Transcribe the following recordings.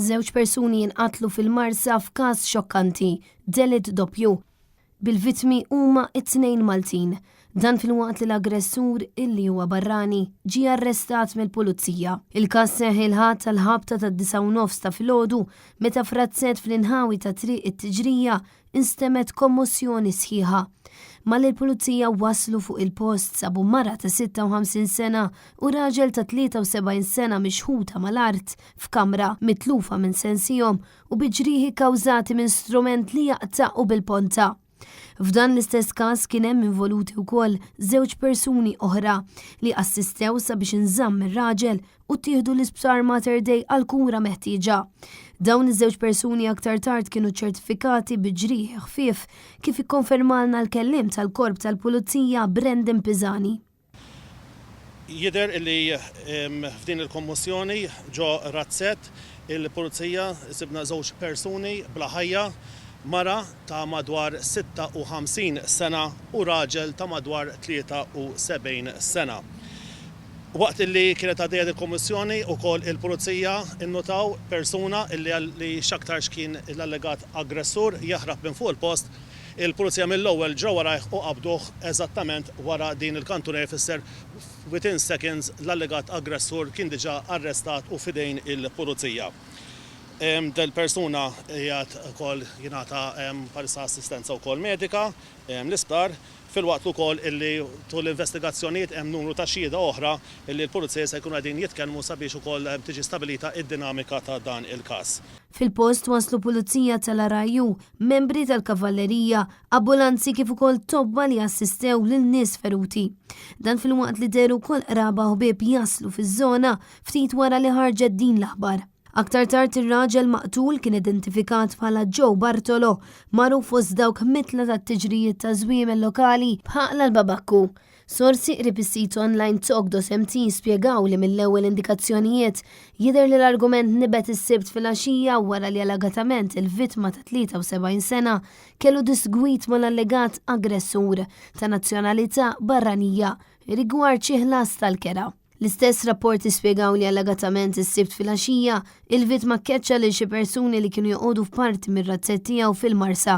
Żewġ persuni jinqatlu fil-Marsa f'każ xokkanti, delitt doppju. Bil-vittmi huma t-tnejn Maltin. Dan filwaqt li l-aggressur, illi huwa barrani, ġie arrestat mill-Pulizija. Il-każ seħħ il-Ħadd għall-ħabta tad-disgħa u nofs ta' filgħodu meta f'razzett fl-inħawi ta' Triq it-Tiġrija instemgħet kommossjoni sħiħa. Malli l-Pulizija waslu fuq il-post sabu mara ta' 56 sena u raġel ta' 73 sena mixħuta mal-art f'kamra, mitlufa minn sensihom u bi ġrieħi kkawżati minn strument li jaqta' u bil-ponta. F'dan l-istess każ kien hemm involuti wkoll żewġ persuni oħra li assistew sabiex inżamm ir-raġel u ttieħdu l-Isptar Mater Dei għall-kura meħtieġa. Dawn iż-żewġ persuni aktar tard kienu ċertifikati bi ġrieħi ħfief kif ikkonfermalna l-kelliem tal-Korp tal-Pulizija Brandon Pisani. Jidher li f'din il-kommossjoni ġo razzett il-Pulizija sibna żewġ persuni bla ħajja, mara ta' madwar 56 sena u raġel ta' madwar 73 sena. Waqt illi kienet għaddejja din il-kommossjoni ukoll il-Pulizija nnutaw persuna illi li x'aktarx kien l-allegat aggressur jaħrab minn fuq il-post. Il-Pulizija mill-ewwel ġrew warajh u qabduh eżattament wara din il-kantuniera jfisser within seconds l-allegat aggressur kien diġà arrestat u f'idejn il-Pulizija. Del-persuna qiegħed ukoll jingħata bħalissa assistenza wkoll medika l-isptar. Filwaqt ukoll illi tul l-investigazzjonijiet hemm numru ta' xhieda oħra illi l-Pulizija se jkunu qegħdin jitkellmu sabiex ukoll tiġi stabilita d-dinamika ta' dan il-każ. Fil-post waslu Pulizija tal-RIU, membri tal-Kavallerija, ambulanzi kif ukoll tobba li assistew lil nies feruti. Dan filwaqt li dehru wkoll qraba u ħbieb jaslu fiż-żona ftit wara li ħarġet din l-aħbar. Aktar tard ir-raġel maqtul kien identifikat bħala Joe Bartolo, magħruf fost dawk mitla tat-tiġrijiet ta' żwiemel lokali bħaqla l-Babakku. Sorsi qrib is-sit online Talk.mt spjegaw li mill-ewwel indikazzjonijiet jidher li l-argument nibet is-Sibt filgħaxija wara li allegatament il-vittma ta' 73 sena kellu disgwid mal-allegat aggressur ta' nazzjonalità barranija rigward xi ħlas tal-kera. L-istess rapporti spjegaw li allegatament is-Sibt filgħaxija, il-vittma keċċa lil xi persuni li kienu joqogħdu f'parti mir-razzett tiegħu fil-Marsa.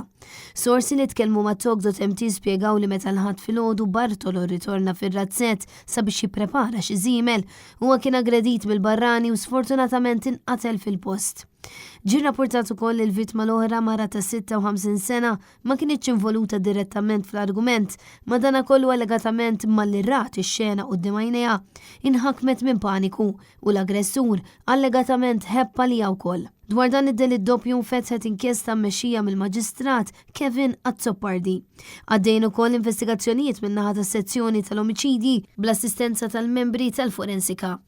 Sorsi li tkellmu ma' Talk.mt spjegaw li meta l-Ħadd filgħodu Bartolo rritorna fir-razzett sabiex jipprepara xi żiemel, huwa kien aggredit mill-barrani u sfortunatament inqatel fil-post. Ġie rrapportat ukoll li l-vittma l-oħra, mara ta' 56 sena, ma kinitx involuta direttament fl-argument, madanakollu allegatament malli rat ix-xena quddiem għajnejha, inħakmet minn paniku u l-aggressur allegatament ħebb għaliha wkoll. Dwar dan id-delitt doppju nfetħet inkjesta mmexxija mill-Maġistrat Kevin Azzopardi. Għaddejjin ukoll investigazzjonijiet min-naħa tas-sezzjoni tal-omiċidji bl-assistenza tal-membri tal-forensika.